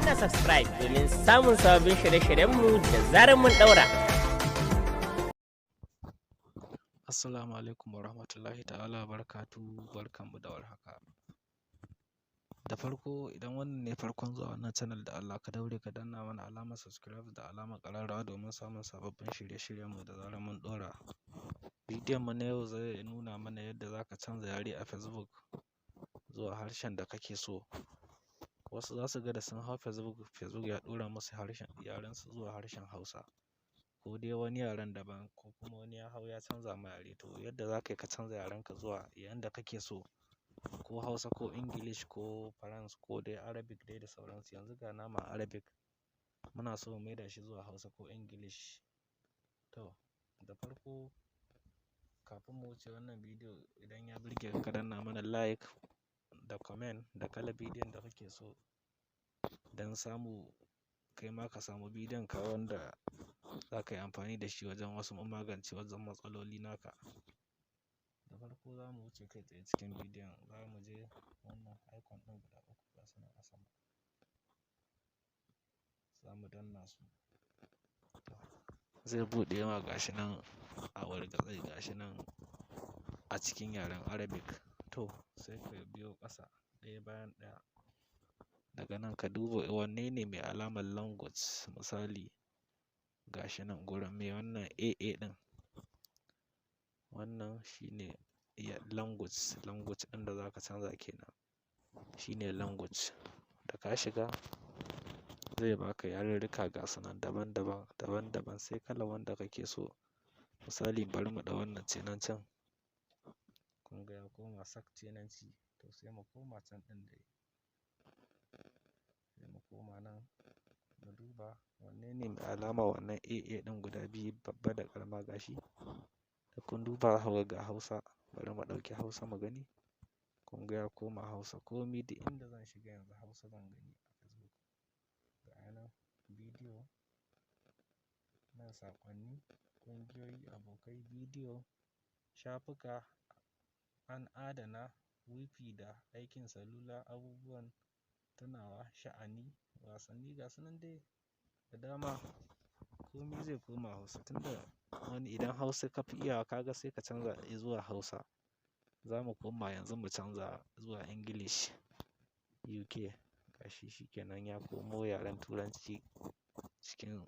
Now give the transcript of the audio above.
Danna subscribe domin samun sababbin shirye-shiryenmu da zarar mun ɗaura. Assalamu alaikum warahmatullahi ta'ala wabarakatuhu. Barkanmu da warhaka. Da farko, idan wannan ne farkon zuwa wannan channel, da Allah ka daure ka danna mana alamar subscribe da alamar ƙararrawa domin samun sababbin shirye-shiryenmu da zarar mun ɗora. Bidiyon mu na yau zai nuna mana yadda za ka canza yare a Facebook zuwa harshen da kake so. Wasu za su ga da sun hau Facebook, Facebook ya ɗora musu harshen yarensu zuwa harshen Hausa ko dai wani yaren daban, ko kuma wani ya hau ya canza ma yare. To, yadda za ka yi ka canza yarenka zuwa yanda kake so, ko Hausa ko English ko French ko dai Arabic dai da sauransu. Yanzu ga namu a Arabic, muna so mu maida shi zuwa Hausa ko English. To, da farko, kafin mu wuce wannan bidiyo, idan ya burge ka, ka danna mana like da comment da kalar bidiyon da kake so don samu kai ma ka samu bidiyon ka wanda za ka yi amfani da shi wajen wasu magance wajen matsaloli naka. Da farko, za mu wuce kai tsaye cikin bidiyon. Za mu je wannan icon ɗin guda uku, ga su nan a sama, za mu danna su. Zai buɗe ma, ga shi nan a wargatse, ga shi nan a cikin yaren Arabic. To, sai ka biyo ƙasa ɗaya bayan ɗaya. Daga nan ka duba wanne ne mai alamar language. Misali, ga shi nan gurin mai wannan AA ɗin, wannan shine language. Language ɗin da za ka canza kenan, shine language. Da ka shiga, zai baka yarurruka, ga su nan daban daban, daban daban, sai kalar wanda kake so. Misali, bari mu ɗau wannan Cinancin. Kun ga ya koma sak Cinanci. To, sai mu koma can ɗin dai, sai mu koma nan mu duba wanne ne mai alama wannan AA ɗin guda biyu, babba da ƙarama. Ga shi da kun duba, za ku ga Hausa. Bari mu ɗauki Hausa mu gani. Kun ga ya koma Hausa. Komi, duk inda zan shiga yanzu, Hausa zan gani a Facebook. Ga ya nan bidiyo nan, saƙonni, ƙungiyoyi, abokai, bidiyo, shafuka, an adana, wifi da aikin salula, abubuwan tunawa, sha'ani, wasanni, ga su nan dai da dama. Komi zai koma Hausa, tunda wani idan Hausa ka fi iyawa, ka ga sai ka canza zuwa Hausa. Za mu koma yanzu mu canza zuwa English UK. Ga shi, shikenan, ya komo yaren Turanci cikin